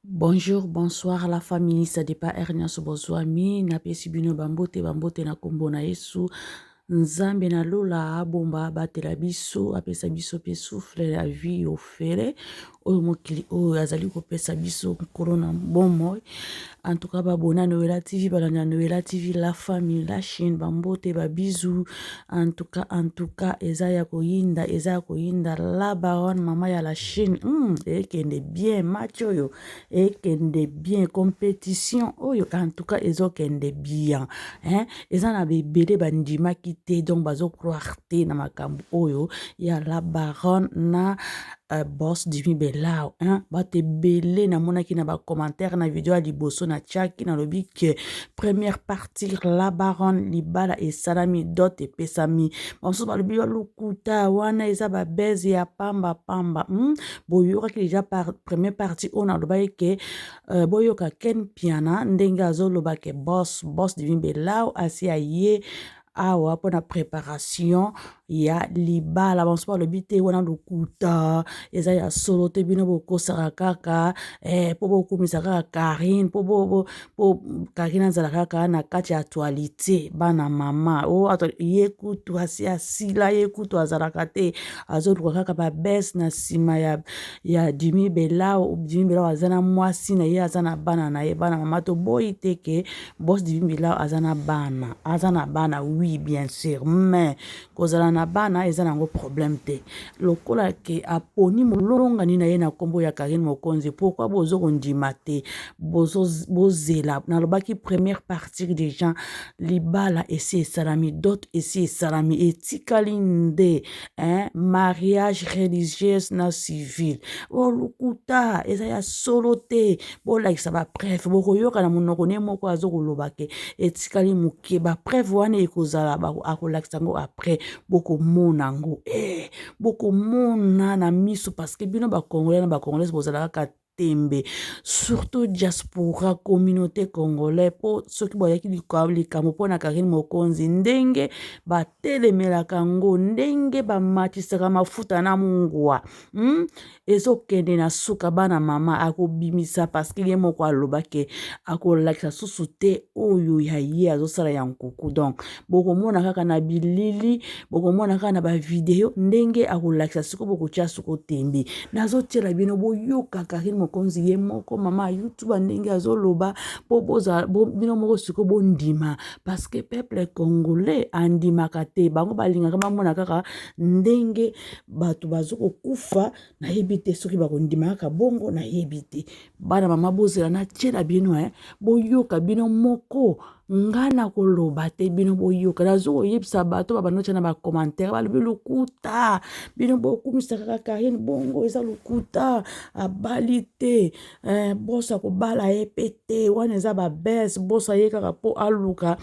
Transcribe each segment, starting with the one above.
Bonjour, bonsoir la famille, ça dépend heure nyonso bozwami, napesi bino bambote bambote na kombo na Yesu. Nzambe na lola abomba abatela biso, apesa biso pe souffle ya vie ofele oyo mokili oyo azali kopesa biso nkolo na bomoi. En tout cas babona Noela TV, balandi ya Noela TV, la famille, la chaîne, bambote, ba bisous. En tout cas eza ya koyinda, eza ya koyinda la baronne mama ya la chaîne. Ekende bien match oyo, ekende bien compétition oyo, en tout cas ezokende bien. Hein? Eza na bebele bandimaki te, donc bazo croire te na makambo oyo ya la baronne na boss Jimmy Belao, hein? Bato ebele namonaki na ba commentaire na video ya liboso na tiaki nalobi ke première partie la baronne libala esalami dot epesami, bamosusu balobi lokuta wana eza ba buzz ya pamba pamba. Boyokaki deja par première partie oyo nalobaki ke boyoka Ken Piana ndenge azoloba ke boss Jimmy Belao asi aye awa mpona préparation ya libala. Bamosusu balobi te wana lokuta, eza ya solo te, bino bokosaka kaka mpo bokumisa kaka Karine, mpo po Karine azala kaka na kati ya actualité. Bana mama o ye kutu asi asila, ye kutu azalaka te, azoluka kaka babese na nsima ya Jimmy Belao. Jimmy Belao aza na mwasi na ye, aza na bana na ye. Bana mama, toboyi te ke boss Jimmy Belao aza na bana, aza na bana, oui bien sûr, mais kozala na bana eza nango problème te. Lokola ke aponi molongani na ye na nkombo ya Karine Mokonzi, pourquoi bozo kondima te? Bozela, nalobaki première partie déjà libala esi esalami, dot esi esalami, etikali nde hein, mariage religieuse na civil. Lokuta eza ya solo te, bolakisa ba preuve, bokoyoka na monoko ne moko azokoloba ke etikali moke. Ba preuve wana ekozala, akolakisa yango après, bokomona yango, bokomona na miso, parce que bino ba congolais na ba congolaise bozala kaka tembe, surtout diaspora communauté congolais, po soki boyaki likambo mpona Karine Mokonzi, ndenge batelemelaka yango, ndenge bamatisaka mafuta na mungwa, Ezokende na suka. Bana mama akobimisa, parce que ye moko alobake akolakisa susu te oyo ya ye azosala ya nkuku. Donc bokomona kaka na bilili, bokomona kaka na bavideo ndenge akolakisa. Siko bokotia siko tembe, nazotiela bino boyoka Karine Mokonzi ye moko mama ya YouTube ndenge azoloba, po bino moko siko bondima, parce que peuple congolais andimaka te. Bango balingaka bamona kaka ndenge bato bazo kokufa, nayebi te soki bakondima kaka bongo, nayebi te. Bana mama, bozela natiela bino, boyoka bino moko, nga na koloba te, bino boyoka. Nazo koyebisa bato babanda otya na bacommentaire, balobi lokuta, bino bokumisa kaka Karine bongo, eza lokuta, abali te, bosa kobala ye pe te, wana eza babese, bosa ye kaka mpo aluka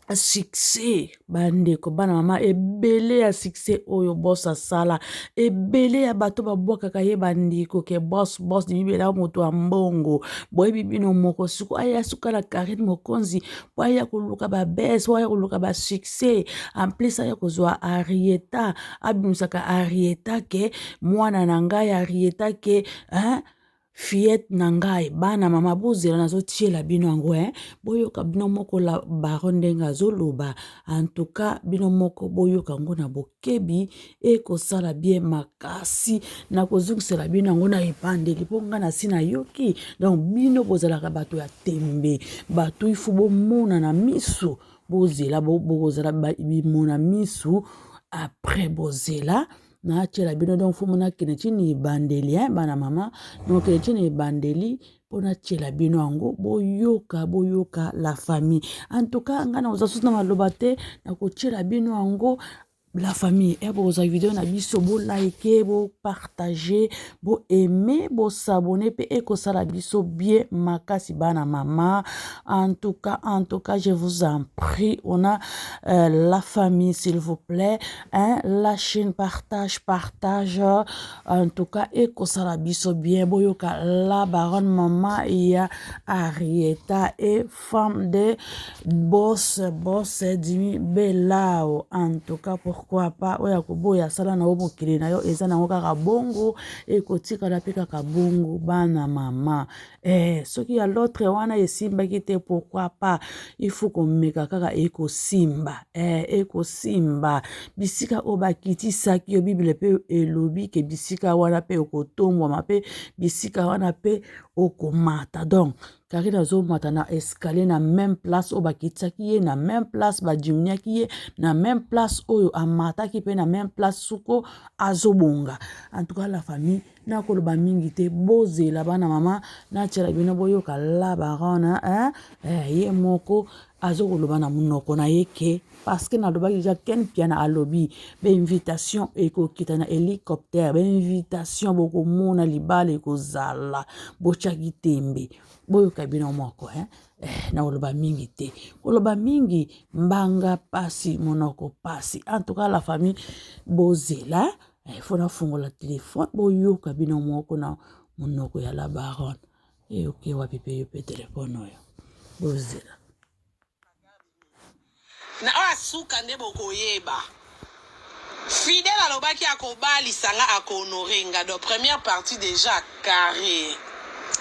succès. Bandeko, bana mama, ebele ya succès oyo boss asala, ebele ya bato babwakaka ye, bandeko ke boss Jimmy moto ya mbongo, boyebi bino moko. Siko aya suka na Karine Mokonzi po aya koluka babese, po aya koluka basuccès, en plus aya kozwa Arieta, abimisaka Arieta ke mwana na ngai, Arieta ke hein, fillette na ngai. Bana mama, bozela nazotiela bino yango, boyoka bino moko la baronne ndenge azoloba. En tout cas bino moko boyoka yango na bokebi, ekosala bien makasi. Nakozongisela bino yango na ebandeli mpo ngai nasi nayoki. Donc bino bozalaka bato ya tembe, bato ifu bomona na miso, bozela bokozala bimona miso après, bozela natiela bino. Donc faut nakende ntina ebandeli, bana mama, nokende ntina ebandeli mpo natiela bino yango, boyoka, boyoka la famille. En tout cas ngai nakozala susu na maloba te, nakotiela bino yango la famille. Bokozwa video na biso, bolike, bopartage, boaime, bosabone mpe ekosala biso bien makasi bana mama. En tout cas je vous en prie, on a la famille, s'il vous plaît, hein, la chaîne, partage, partage. En tout cas ekosala biso bien. Boyoka la baronne mama ya Arieta et femme de boss Jimmy Belao. En tout cas pour Pourquoi pas oyo akoboya asala na yo mokili na yo eza nango kaka bongo ekotikala mpe kaka bongo bana mama eh, soki ya l'autre wana esimbaki te pourquoi pas il faut komeka kaka ekosimba eh, ekosimba bisika oyo bakitisaki yo bible mpe elobi ke bisika wana mpe okotombwama mpe bisika wana mpe okomata donc Karine azomata na escalier na même place oyo bakitisaki ye na même place badiminuaki ye na même place oyo amataki mpe na même place suko azobonga en tout cas la famille nakoloba mingi te bozela bana mama natiela bino boyoka la baronne hein? eh, ye moko azokoloba na monoko na ye ke parce que nalobaki deja ken piana alobi bainvitation ekokita na hélicoptère bainvitation bokomona libala ekozala botyaki tembe boyoka bino moko hein? Eh, nakoloba mingi te koloba mingi mbanga pasi monoko pasi en tout cas la famille bozela eh, fo nafungola telefone boyoka bino moko na monoko ya la baronne eyoki wapi mpe yo mpe telefone oyo bozela Na oyo suka nde bokoyeba. Fidèle alobaki akobalisa nga ako honore nga donc première partie déjà carré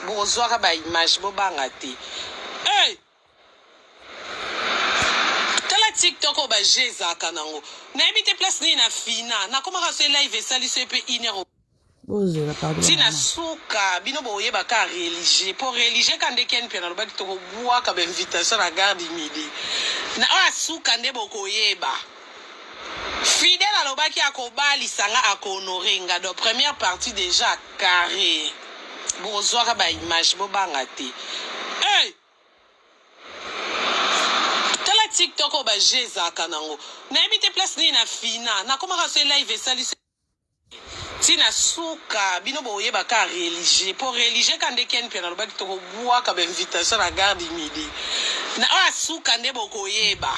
bokozwaka ba image bobanga te hey! Tala tiktok oyo ba jeux ezalaka nango nayebi te place nini na fina nakomaka so live esali so pe une heure Bozela pardon. Ti na suka bino boyeba ka religieux po religieux ka nde ken mpiana alobaki tokobuaka ba invitation na gare du midi na oyo suka nde bokoyeba fidèle alobaki akobalisa nga ako honore nga donc première partie déjà carré bokozwaka ba image bobanga te hey! Tala tiktok oyo ba jeux ezalaka nango nayebi te place nini na fina nakomaka so live esali Ti na suka bino bokoyeba ka religieux po religieux ka nde ken mpiana alobaki tokobuaka ba invitation na gare du midi na oyo suka nde bokoyeba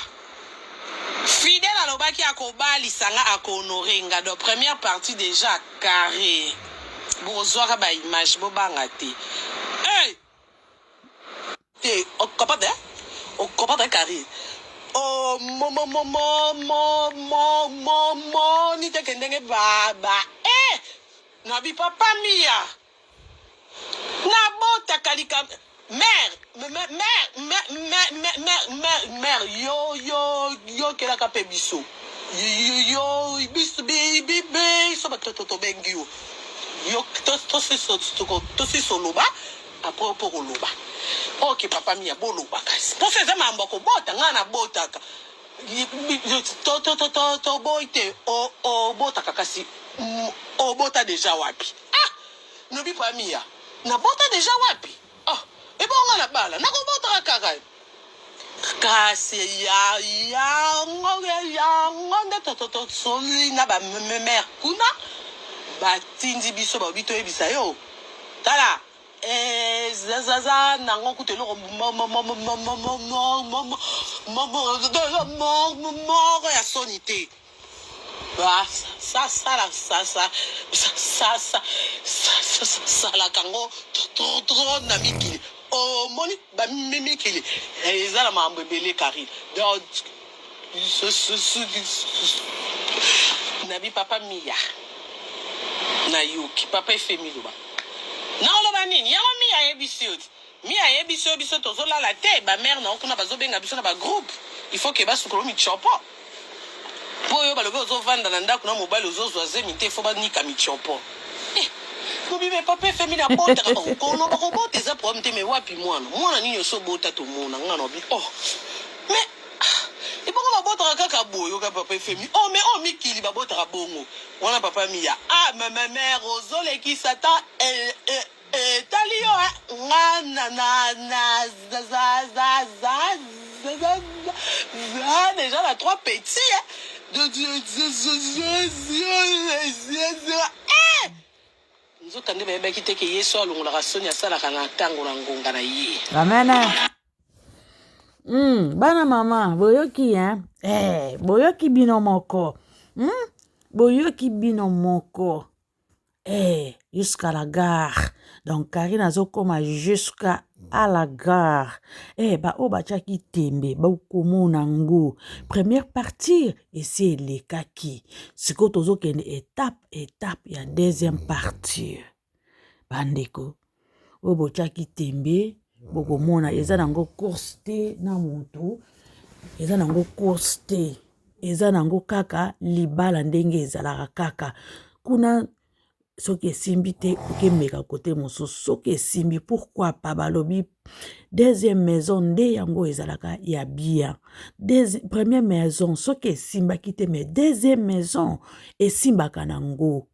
fidèle alobaki akobalisa nga ako honore nga donc première partie déjà carré bokozwaka ba image bobanga te hey! Te ocomprendre hein ocomprendre Carine oh mo mo mo mo mo mo mo moni te ke ndenge ba ba eh na bi papa mia na botaka likambo mère mère mère mère mère mère mère yo yo yokelaka mpe biso yo biso biso bato tobengi yo yo tosisoloba Après po koloba. Ok papa mia boloba kasi. Posa eza mambo ya kobota ngai nabotaka. To to to to to boy te o obotaka kasi obota deja wapi? Ah! Nobi pa mia. Nabota deja wapi? Ah, ebongo nga na bala nakobotaka kaka. Kasi ya yango yango nde tosoli na ba mère kuna batindi biso balobi toyebisa yo tala ezazaza nango kutu eloko moko ya soni te Salaka yango trop trop na mikili omoni ba mikili eza na makambo ebele Carine donc nabi papa Miya nayoki papa efemi loba nakoloba nini yango Miya ayebisi yo ti Mia ayebisi yo biso tozo lala te ba mère na yo kuna bazo benga biso na ba groupe il faut que ba sukolo mitshopo po yo balobi ozo vanda na ndaku na mobali ozo zua zemi te faut ba nika mitshopo eh lobi me papa efemi na botaka koloba kobota eza problème te mais wapi mwana mwana nini oso bota tomona nga na bi oh mais ah, ebongo babotaka kaka boye oka papa efemi oh mais oh mikili babotaka bongo wana papa miya ah ma mère ozolekisa ta eh, eh, Etali yo hein nga na na na za za za za za za za dejà na trois petits hein de Dieu eh nzoka nde bayebaki te ke yesu alongolaka soni asalaka na ntango na ngonga na ye amen Bana mama boyoki hein? Eh, boyoki bino moko Boyoki bino moko eh, jusqu'à la gare donc Karine azokoma jusqu'à à la gare. Eh, ba oyo batiaki tembe bokomona ngo. Première partie esi elekaki. Sikoyo tozokende étape étape ya deuxième partie. Bandeko oyo botiaki tembe bokomona eza nango course te na motu, eza nango course te, eza nango kaka libala ndenge ezalaka kaka kuna. Soki esimbi te okemeka kote mosusu, soki esimbi pourquoi pas. Balobi deuxième maison nde yango ezalaka ya bien. Première maison soki esimbaki te, mais deuxième maison esimbaka nango.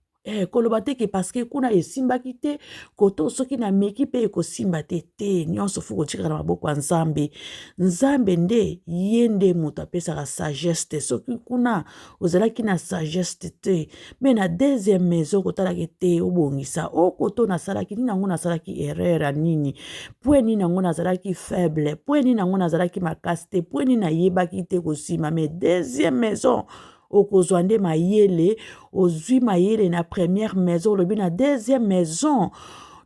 Koloba te ke parce que kuna esimbaki te, koto soki nameki mpe ekosimba te. Te, nyonso faut kotikaka na maboko ya Nzambe. Nzambe nde ye nde moto apesaka sagesse te. Soki kuna ozalaki na sagesse te, mais na deuxième maison kotalaki te, obongisa o koto nasalaki nini, yango nasalaki erreur ya nini, po nini yango nazalaki faible, po nini yango nazalaki makasi te, po nini nayebaki te kosima. Mais deuxième maison okozwa nde mayele. Ozwi mayele na première maison, olobi na deuxième maison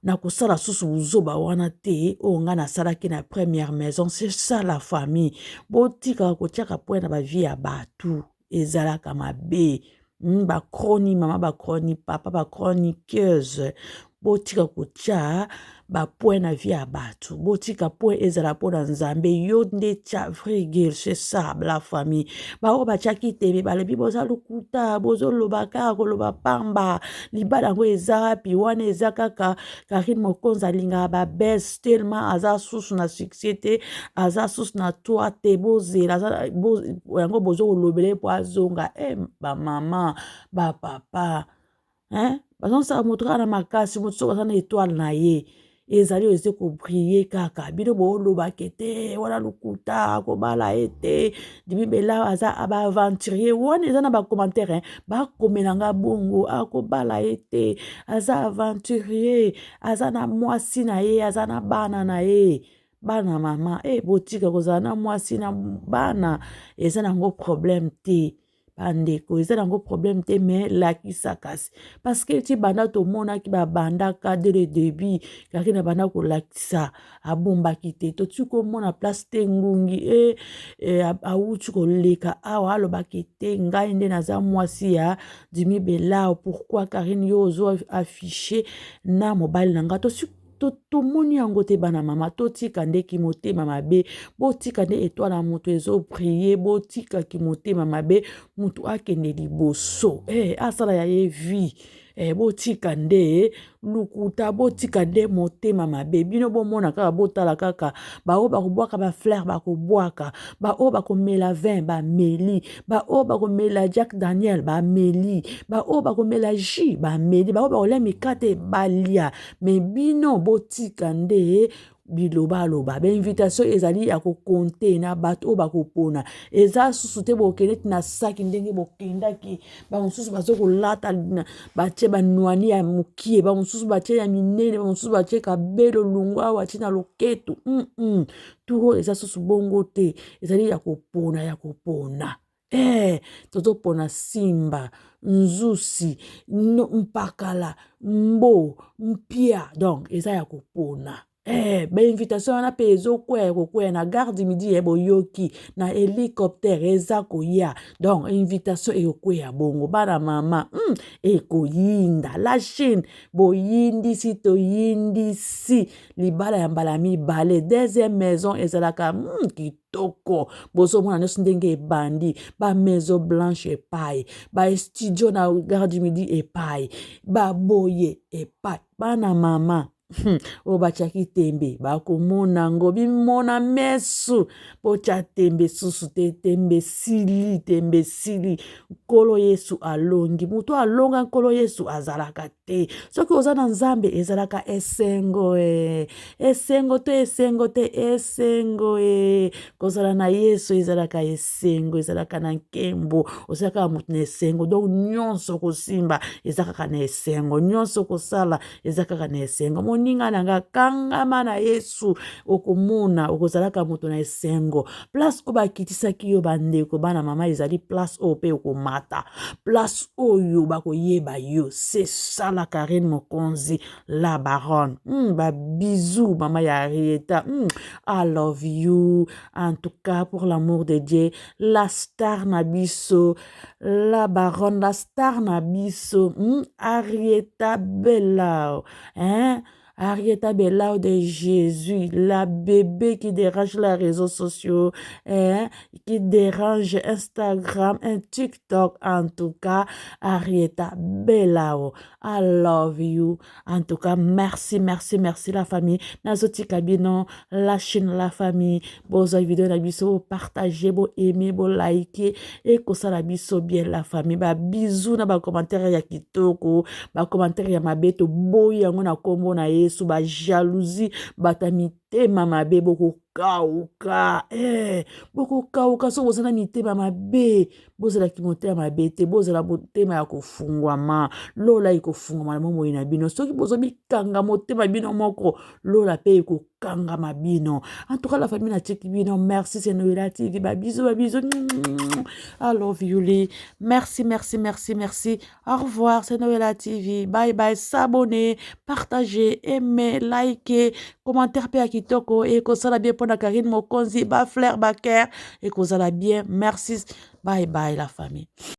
nakosala susu buzoba wana te oyo ngai nasalaki na première maison. C'est ça la famille. Botikaka kotiaka point na bavie ya bato, ezalaka mabe. Bachroni mama, bachroni papa, bachroniqueuse, botika kotia bapoint na vie ya bato. Botika point ezala mpona Nzambe. Yo nde tia virgule. C'est ça la famille. Baoyo batiaki tembe, balobi boza lokuta, bozoloba kaka koloba pamba. Libala yango eza wapi? Wana eza kaka Karine Mokonzi alingaka babese tellement aza susu na succès te, aza susu na toi te. Bozela yango bozo kolobela ye mpo azonga. E bamama, bapapa, hein? Bazosala moto kaka na makasi. Moto soki aza na étoile na ye, ezali oyo eza kobriller kaka. Bino boolobake te, wana lokuta, kobala ye te. Dimi Bela aza baaventurier. Wana eza na bacommentaire bakomelanga bongo, akobala ye te, aza aventurier, aza na mwasi na ye, aza na bana na ye. Bana mama e, botika kozala na mwasi na bana, eza nango problème te. Bandeko, eza nango problème te, mais lakisa kasi, parce que ti banda tomonaki babandaka dès le début, kaki na banda kolakisa, abombaki te. Toti komona place te. Ngungi e awuti koleka awa, alobaki te ngai nde naza mwasi ya Dimi Belao. Pourquoi Karine yo ozo affiche na mobali na ngai? Tosi tomoni yango te. Bana mama, totika ndeki motema mabe. Botika nde étoile ya moto ezobriller. Botikaki motema mabe. Moto akende liboso, asala ya ye vie. Botika nde lukuta, botika nde motema mabe. Bino bomona kaka, botala kaka. Baoyo bakobwaka bafleur bakobwaka, baoyo bakomela vin bameli, baoyo bakomela Jack Daniel bameli, baoyo bakomela jus bameli, baoyo bakolia mikate balia. Mais bino botika nde bilobaloba. Bainvitation ezali ya kocompter na bato oyo bakopona. Eza susu te bokende ti na saki ndenge bokendaki. Bamosusu baza kolata, batie banwani ya mokie, bamosusu batie ya minene, bamosusu batie kabelo lungu awa tie na loketo. Tour oyo eza susu bongo te. Ezali ya kopona, ya kopona. Tozopona simba, nzusi no, mpakala, mbo mpia. Donc eza ya kopona. Bainvitation wana mpe ezokwea, ya kokwea na gare du Midi. Boyoki na hélicoptère eza koya. Donc invitation ekokwea bongo, bana mama. Ekoyinda la Chine. Boyindisi, toyindisi libala ya mbala mibale. Deuxième maison ezalaka kitoko. Bozomona nyonso ndenge ebandi: bamaison blanche epai, bastudio na gare du Midi epai, baboye epai. Bana mama, oyo batiaki tembe bakomona yango bimona mesu. Botya tembe susu te. Tembe sili, tembe sili. Nkolo Yesu alongi. Moto alonga Nkolo Yesu azalaka te. Soki oza na Nzambe, ezalaka esengo. Esengo te, esengo te, esengo. Kozala na Yesu ezalaka esengo, ezalaka na nkembo. Ozalaka moto na esengo. Donc nyonso kosimba eza kaka na esengo, nyonso kosala eza kaka na esengo. Moninga na nga, kangama na Yesu, okomona okozalaka moto na esengo. Place oyo bakitisaki yo, bandeko bana mama, ezali place oyo mpe okomata, place oyo bakoyeba yo. C'est ça la Karine Mokonzi, la baronne. Babisous mama ya Arieta. I love you en tout cas, pour l'amour de Dieu, la star na biso, la baronne, la star na biso, Arieta Bella, hein? Arietta Bellao de Jésus, la bébé qui dérange les réseaux sociaux, hein, qui dérange Instagram et TikTok. En tout cas, Arietta Bellao, I love you. En tout cas, merci, merci, merci la famille. Nazotika bino, la chaîne la famille. Bozwa vidéo na biso, partager, bo aimer, bo liker et kosala biso bien la famille. Ba bisous na ba commentaire ya kitoko, ba commentaire ya mabe toboyi yango na kombo na Yesu. Ba jalousie, bato ya mitema mabe, bokokauka, bokokauka soki boza na mitema mabe. Bozalaki motema mabe te, bozala motema ya kofungwama. Lola ekofungwama na bomoi na bino. Soki bozobikanga motema bino moko, lola mpe ekokangama bino. En tout cas la famille, natiki bino. Merci, c'est Noela TV. Babisous, babisous, I love you li. Merci, merci, merci, merci. Au revoir, c'est Noela TV. Bye bye. S'abonner, partager, aimer, liker, commentaire mpe ya kitoko ekosala bien mpona Karine Mokonzi. Bafleur, bacœur ekozala bien. Merci, bye bye la famille.